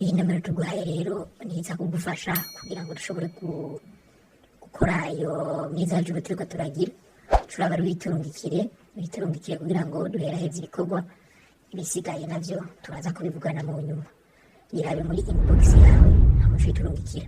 Iyi nomero tuguhaye rero niza kugufasha kugira ngo dushobore gukora iyo mise à jour turiko turagira. Ushobora witurungikire, witurungikire kugira ngo duheraheze ibikorwa. Ibisigaye navyo turaza kubivugana mu nyuma. Yirabe muri inbox yawe, hama uce uyiturungikira.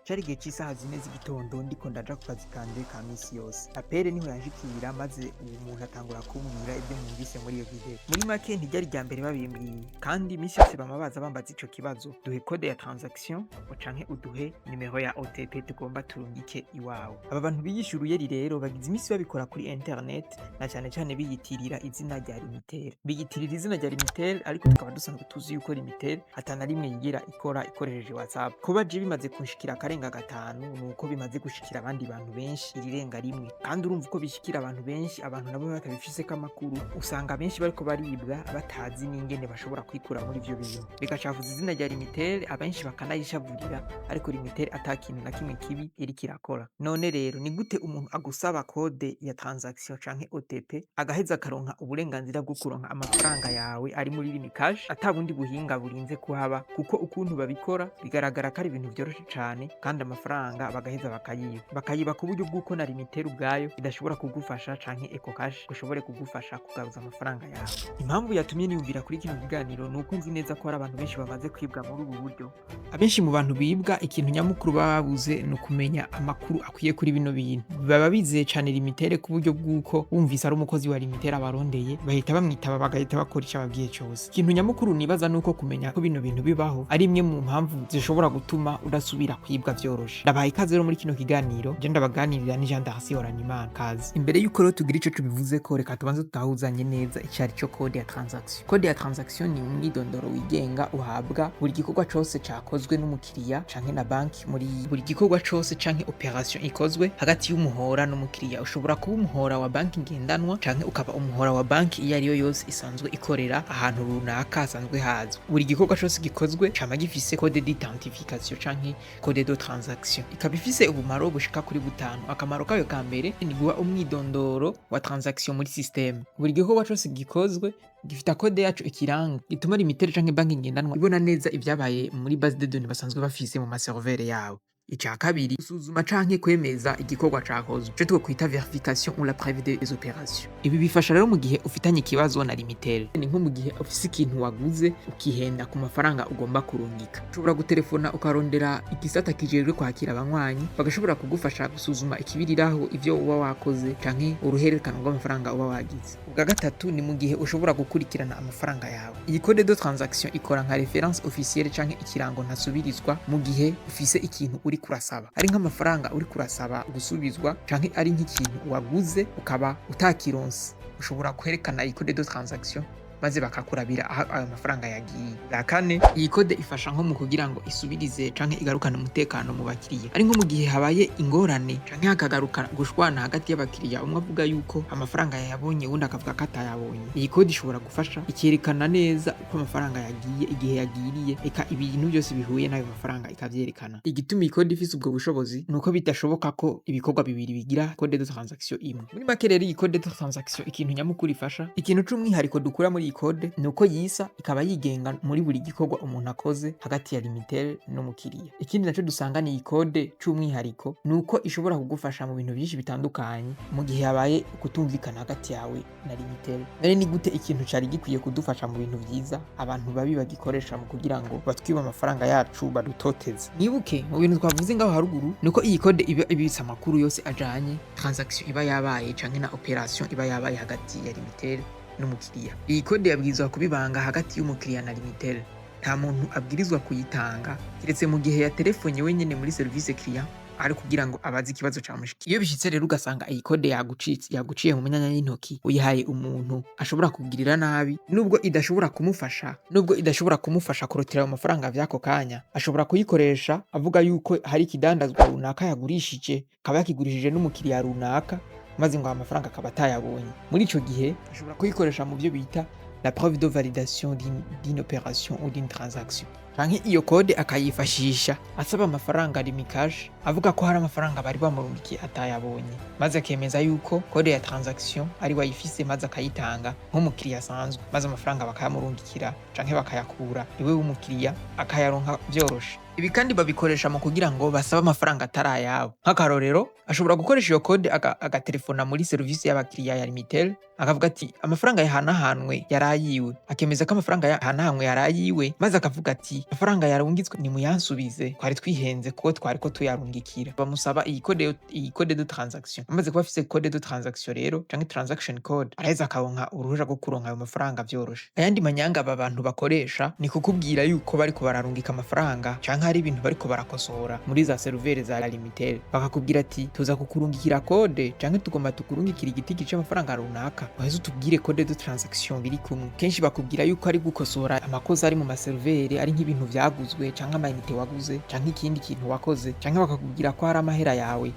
Cari igihe c'isaha 4 z'igitondo, ndiko ndaja ku kazi kanje ka misi yose. Appel niho yanshikira, maze uwo muntu atangura kumbwira ibyo mwumvise muri iyo video. Muri make, ntiryari irya mbere babimbwiye, kandi imisi yose bama baza bambaza ico kibazo: "Duhe code ya transaction canke uduhe nimero ya OTP tugomba turungike iwawe." Aba bantu biyishe uruyeri rero bagize imisi babikora kuri internet, na cane cane biyitirira izina rya Lumitel. Biyitirira izina rya Lumitel, ariko tukaba dusanzwe tuzi yuko Lumitel atana rimwe yigira ikora ikoresheje WhatsApp. Kuba je bimaze kunshikira akarenga gatanu, nuko bimaze gushikira abandi bantu benshi irirenga rimwe. Kandi urumva uko bishikira abantu benshi, abantu nabo batabifiseko amakuru, usanga benshi bariko baribwa batazi n'ingene bashobora kwikura muri ivyo bintu, bigacafuza izina rya Lumitel, abenshi bakanayishavurira, ariko Lumitel ata kintu na kimwe kibi iriko irakora. None rero ni gute umuntu agusaba code ya transaction canke OTP, agaheza akaronka uburenganzira bwo kuronka amafaranga yawe ari muri Lumicash ata bundi buhinga burinze kuhaba? Kuko ukuntu babikora bigaragara ko ari ibintu vyoroshe cane, kandi amafaranga bagaheza bakayiba, bakayiba ku buryo bw'uko na Lumitel ubwayo idashobora kugufasha, canke EcoCash ngo ishobore kugufasha kugaruza amafaranga yawe. Impamvu yatumye niyumvira kuri kino kiganiro ni uko nzi neza ko hari abantu benshi bamaze kwibwa muri ubu buryo. Abenshi mu bantu bibwa, ikintu nyamukuru baba babuze ni ukumenya amakuru akwiye kuri bino bintu. Baba bizeye cane Lumitel ku buryo bw'uko wumvise ari umukozi wa Lumitel abarondeye, bahita bamwitaba, bagahita bakora ico ababwiye cose. Ikintu nyamukuru nibaza nuko kumenya ko bino bintu bibaho ari imwe mu mpamvu zishobora gutuma udasubira kwibwa vyoroshe. Ndabahaye ikaze rero muri kino kiganiro. Je ndabaganirira ni Jean Darcy Horanimana. Kaze. Imbere yuko rero tugira ico tubivuze ko, reka tubanze tutahuzanye neza icari co code ya transaction. Code ya transaction ni umwidondoro wigenga uhabwa buri gikorwa cose cakozwe n'umukiriya canke na banki. Muri buri gikorwa cose canke opération ikozwe hagati y'umuhora n'umukiriya, ushobora kuba umuhora wa banki ngendanwa canke ukaba umuhora wa banki iyo ariyo yose isanzwe ikorera ahantu runaka hasanzwe hazwi. Buri gikorwa cose gikozwe cama gifise code d'identification canke code de transaction, ikaba ifise ubumaro bushika kuri butanu. Akamaro kayo ka mbere ni guha umwidondoro wa transaction muri système. Buri gikorwa cose gikozwe gifite code yaco ikiranga, gituma Lumitel canke banki ngendanwa ibona neza ivyabaye muri base de données basanzwe bafise mu ma serveur yabo. Ica kabiri, gusuzuma canke kwemeza igikorwa cakozwe, ico twokwita vérification ou la preuve des opérations. Ibi bifasha rero mu gihe ufitanye ikibazo na Lumitel. Ni nko mu gihe ufise ikintu waguze, ukihenda ku mafaranga ugomba kurungika, ushobora gutelefona ukarondera igisata kijejwe kwakira abanywanyi, bagashobora kugufasha gusuzuma ikibiriraho ivyo uba wakoze canke uruhererekane rw'amafaranga uba wagize. Ubwa gatatu ni mu gihe ushobora gukurikirana amafaranga yawe. Iyi code de transaction ikora nka référence officielle canke ikirango ntasubirizwa mu gihe ufise ikintu uri kurasaba, ari nk'amafaranga uri kurasaba gusubizwa canke ari nk'ikintu waguze ukaba utakironse. Ushobora kwerekana iyi code de transaction, maze bakakurabira aho ayo mafaranga yagiye. Bwa kane, iyi code ifasha nko mu kugira ngo isubirize canke igarukane umutekano mu bakiriya. Ari nko mu gihe habaye ingorane canke hakagaruka gushwana hagati y'abakiriya, umwe avuga yuko amafaranga yayabonye, uwundi akavuga ko atayabonye, iyi code ishobora gufasha ikerekana neza uko amafaranga yagiye, igihe yagiriye, eka ibintu byose bihuye n'ayo mafaranga ikavyerekana. Igituma iyi code ifise ubwo bushobozi ni uko bidashoboka ko ibikorwa bibiri bigira code de transaction imwe. Muri make rero, iyi code de transaction, ikintu nyamukuru ifasha, ikintu c'umwihariko dukura muri iyi code, ni uko yisa ikaba yigenga muri buri gikorwa umuntu akoze hagati ya Lumitel n'umukiriya. Ikindi naco dusanga ni iyi code c'umwihariko ni uko ishobora kugufasha mu bintu byinshi bitandukanye mu gihe habaye kutumvikana hagati yawe na Lumitel. None ni gute ikintu cari gikwiye kudufasha mu bintu vyiza, abantu babi bagikoresha mu kugira ngo batwibe amafaranga yacu, badutoteze? Nibuke mu bintu twavuze ngaho haruguru, nuko iyi code iba ibitse amakuru yose ajanye transaction iba yabaye canke na opération iba yabaye hagati ya Lumitel n'umukiriya. Iyi code yabwirizwa kubibanga hagati y'umukiriya na Lumitel. Nta muntu abwirizwa kuyitanga kiretse mu gihe yaterefonye wenyene muri service client, ari kugira ngo abaze ikibazo camushikiye. Iyo bishitse rero ugasanga iyi code yagucitse, yaguciye mu myanya y'intoki, uyihaye umuntu ashobora kugirira nabi, nubwo idashobora kumufasha kurotira ayo mafaranga vy'ako kanya, ashobora kuyikoresha avuga yuko hari ikidandazwa runaka yagurishije, akaba yakigurishije n'umukiriya runaka, maze ngo ayo mafaranga akaba atayabonye. Muri ico gihe ashobora kuyikoresha mu byo bita la manipulation des données, canke gukora la preuve de validation d'une opération ou d'une transaction. Canke iyo code akayifashisha asaba amafaranga Lumicash, avuga ko hari amafaranga bari bamurungikiye atayabonye, maze akemeza yuko code ya transaction ari wayifise, maze akayitanga nk'umukiriya asanzwe, maze amafaranga bakayamurungikira canke bakayakura iwe w'umukiriya akayaronka vyoroshe. Ibi kandi babikoresha mu kugira ngo basabe amafaranga atari ayabo. Nk'akarorero, ashobora gukoresha iyo code agatelefona muri serivisi y'abakiriya ya Lumitel, akavuga ati amafaranga yahanahanwe yari ayiwe, akemeza ko amafaranga yahanahanwe yari ayiwe, maze akavuga ati amafaranga yarungitswe nimuyansubize, twari twihenze kuko twari ko tuyarungikira. Bamusaba iyi code, iyi code de transaction. Amaze kuba afise code de transaction rero canke transaction code, araheza akaronka uruhusha rwo kuronka ayo mafaranga vyoroshe. Ayandi manyanga aba bantu bakoresha ni kukubwira yuko bariko bararungika amafaranga canke hari ibintu bariko barakosora muri za serveur za Lumitel, bakakubwira ati tuza kukurungikira code canke tugomba tukurungikira igitiki c'amafaranga runaka, uheze utubwire code de transaction biri kumwe. Kenshi bakubwira yuko ari gukosora amakosa ari mu ma serveur, ari nk'ibintu vyaguzwe canke ama unité waguze canke ikindi kintu wakoze, canke bakakubwira ko hari amahera yawe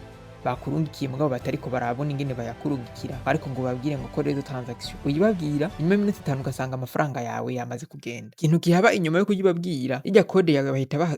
bakurungikiye mugabo batariko barabona ingene bayakurungikira, ariko ngo babwire ngo code de transaction. Uyibabwira, inyuma y'iminota 5 ugasanga amafaranga yawe yamaze kugenda. Ikintu kihaba inyuma yo kuyibabwira, irya code yawe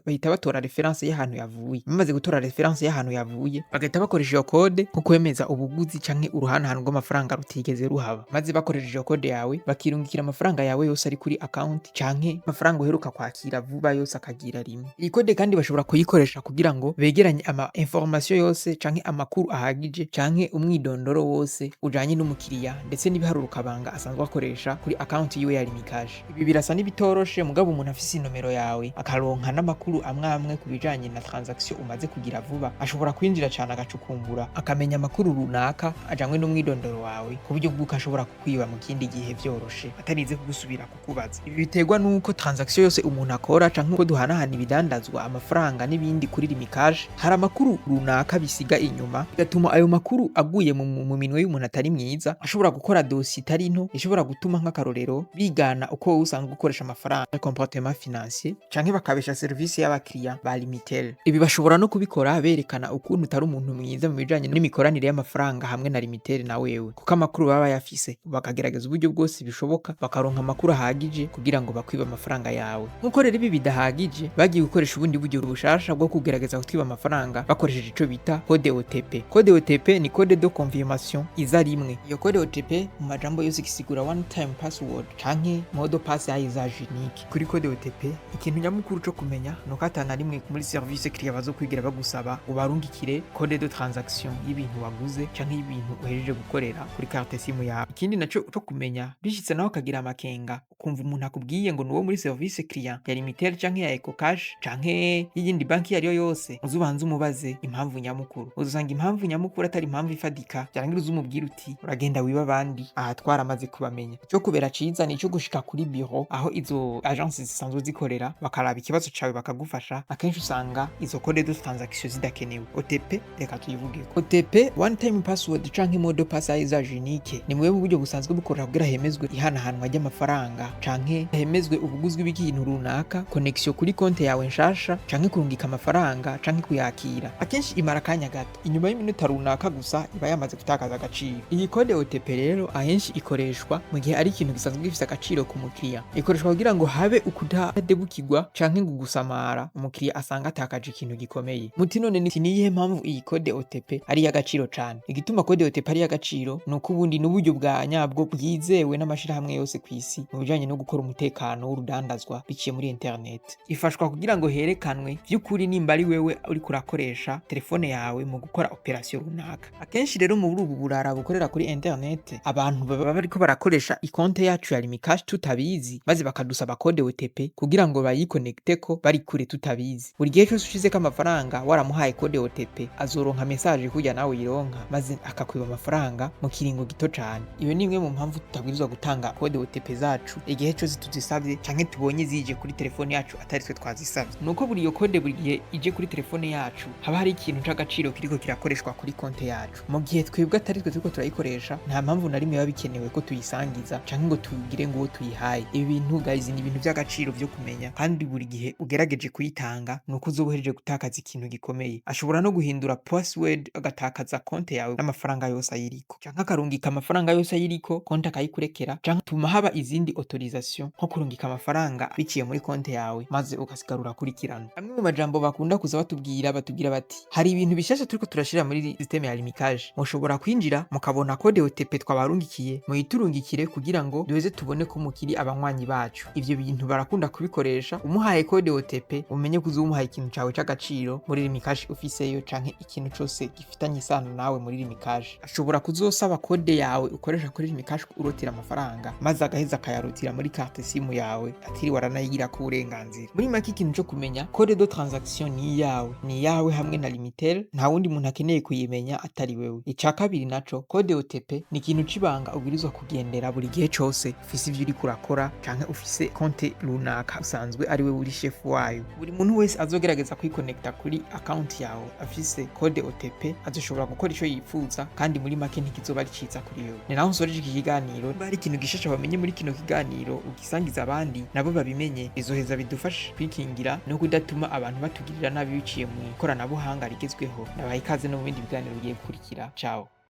bahita batora référence y'ahantu yavuye. Bamaze gutora référence y'ahantu yavuye, bagahita bakoresha iyo code nko kwemeza ubuguzi canke uruhanahana rw'amafaranga rutigeze ruhaba, maze bakoresheje iyo code yawe bakirungikira amafaranga yawe yose ari kuri account canke amafaranga uheruka kwakira vuba yose akagira rimwe. Iyi code kandi bashobora kuyikoresha kugira ngo begeranye ama information yose canke amakuru ahagije canke umwidondoro wose ujanye n'umukiriya, ndetse n'ibiharuro kabanga asanzwe akoresha kuri account yiwe ya Lumicash. Ibi birasa n'ibitoroshe, mugabo umuntu afise inomero yawe akaronka n'amakuru amwe amwe ku bijanye na transaction umaze kugira vuba, ashobora kwinjira cane agacukumbura, akamenya amakuru runaka ajanywe n'umwidondoro wawe, ku buryo bw'uko ashobora kukwiba mu kindi gihe vyoroshe atarinze kugusubira kukubaza. Ibi biterwa n'uko transaction yose umuntu akora canke uko duhanahana ibidandazwa, amafaranga n'ibindi kuri Lumicash, hari amakuru runaka bisiga inyuma, bigatuma ayo makuru aguye mu minwe y'umuntu atari mwiza ashobora gukora dossier itari nto ishobora gutuma, nk'akarorero, bigana uko wowe usanzwe ukoresha amafaranga, comportement financier, canke bakabesha serivisi y'abakiriya ba Lumitel. Ibi bashobora no kubikora berekana ukuntu utari umuntu mwiza mu bijanye n'imikoranire y'amafaranga hamwe na Lumitel na wewe, kuko amakuru baba bayafise, bakagerageza uburyo bwose bishoboka bakaronka amakuru ahagije kugira ngo bakwibe amafaranga yawe. Nkuko rero ibi bidahagije, bagiye gukoresha ubundi buryo bushasha bwo kugerageza kutwiba amafaranga bakoresheje ico bita code OTP. Code OTP ni code de confirmation iza rimwe. Iyo code OTP mu majambo yose igisigura one time password canke mot de passe à usage unique. Kuri code OTP, ikintu nyamukuru co kumenya nuko atana rimwe muri service client bazokwigira bagusaba ubarungikire code de transaction y'ibintu waguze canke y'ibintu uhejeje gukorera kuri carte SIM yawe. Ikindi naco co kumenya, bishitse naho ukagira amakenga ukumva umuntu akubwiye ngo nuwo muri service client ya Lumitel canke ya EcoCash canke y'iyindi banki iyo ariyo yose, uzubanze umubaze impamvu nyamukuru. Uzosanga impamvu nyamukuru atari impamvu ifadika. Vyarangira uzumubwira uti uragenda wiba abandi, aha twaramaze kubamenya. Ico kubera ciza ni ico gushika kuri bureau aho izo agence zisanzwe zikorera, bakaraba ikibazo cawe bakagufasha. Akenshi usanga izo code de transaction zidakenewe. OTP reka tuyivugeko. OTP, one time password canke mot de passe à usage unique, ni bumwe mu buryo busanzwe bukorera kugira hemezwe ihanahanwa ry'amafaranga canke hemezwe ubuguzwi bw'ikintu runaka, connexion kuri konte yawe nshasha, canke kurungika amafaranga canke kuyakira. Akenshi imara akanya gato, inyuma y'iminota runaka gusa iba yamaze gutakaza agaciro. Iyi code OTP rero ahenshi ikoreshwa mu gihe ari ikintu gisanzwe gifise agaciro ku mukiriya. Ikoreshwa kugira ngo habe ukudadebukirwa canke ngo gusamara umukiriya asanga atakaje ikintu gikomeye. Muti none ni niyihe mpamvu iyi code OTP ari iy'agaciro cane? Igituma code OTP ari iy'agaciro ni uko ubundi n'uburyo bwa nyabwo bwizewe n'amashirahamwe yose kw'isi mu bijanye no gukora umutekano w'urudandazwa biciye muri internet. Ifashwa kugira ngo herekanwe vy'ukuri nimba ari wewe uriko urakoresha telefone yawe mu gukora opération runaka. Akenshi rero muri ubu burara bukorera kuri internet, abantu baba bariko barakoresha ikonte yacu ya Lumicash tutabizi, maze bakadusaba code OTP kugira ngo bayikonecteko bari kure tutabizi. Buri gihe cose ushizeko amafaranga waramuhaye code OTP, azoronka message kurya nawe uyironka, maze akakwiba amafaranga mu kiringo gito cane. Iyo ni imwe mu mpamvu tutabwirizwa gutanga code OTP zacu igihe cose tuzisavye canke tubonye zije kuri telefone yacu atari twe twazisavye. Nuko buri iyo code buri gihe ije kuri telefone yacu haba hari ikintu c'agaciro kiriko kirakorwa. irakoreshwa kuri konte yacu. Mu gihe twebwe atari twe turiko turayikoresha, nta mpamvu na rimwe biba bikenewe ko tuyisangiza canke ngo tugire ngo uwo tuyihaye. Ibi bintu, guys, ni ibintu vy'agaciro vyo kumenya, kandi buri gihe ugerageje kuyitanga nuko uzoba uhejeje gutakaza ikintu gikomeye. Ashobora no guhindura password, agatakaza konte yawe n'amafaranga yose ayiriko, canke akarungika amafaranga yose ayiriko, konte akayikurekera, canke tuma haba izindi autorisation, nko kurungika amafaranga biciye muri konte yawe, maze ugasigara urakurikirana. Amwe mu majambo bakunda kuza batubwira, batubwira bati: "Hari ibintu bishasha turiko turashira muri système ya Lumicash, mushobora kwinjira mukabona code OTP twabarungikiye, muyiturungikire kugira ngo duheze tubone ko mukiri abanywanyi bacu." Ivyo bintu barakunda kubikoresha. Umuhaye code OTP, umenye ko uzoba umuhaye ikintu cawe c'agaciro muri Lumicash ufiseyo, canke ikintu cose gifitanye isano nawe muri Lumicash. Ashobora kuzosaba code yawe ukoresha kuri Lumicash urotira amafaranga, maze agaheza akayarutira muri carte SIM yawe atiriwe aranayigirako uburenganzira. Muri make, ikintu co kumenya: code de transaction ni iyawe, ni iyawe hamwe na Lumitel, nta wundi muntu akeneye kuyimenya atari wewe. Ica kabiri naco, code OTP ni ikintu c'ibanga ubwirizwa kugendera buri gihe cose ufise ivyo uriko urakora canke ufise konte runaka usanzwe ari wewe uri chef wayo. Buri muntu wese azogerageza kwikonekta kuri account yawe afise code OTP azoshobora gukora ico yifuza, kandi muri make ntikizoba ari ciza kuri wewe. Ni naho nsoreje iki kiganiro. Niba hari ikintu gishasha bamenye muri kino kiganiro, ugisangiza abandi nabo babimenye. Bizoheza bidufashe kwikingira no kudatuma abantu batugirira nabi biciye mu ikoranabuhanga rigezweho. Nabaha ikaze no mu bindi biganiro bigiye gukurikira. Ciao.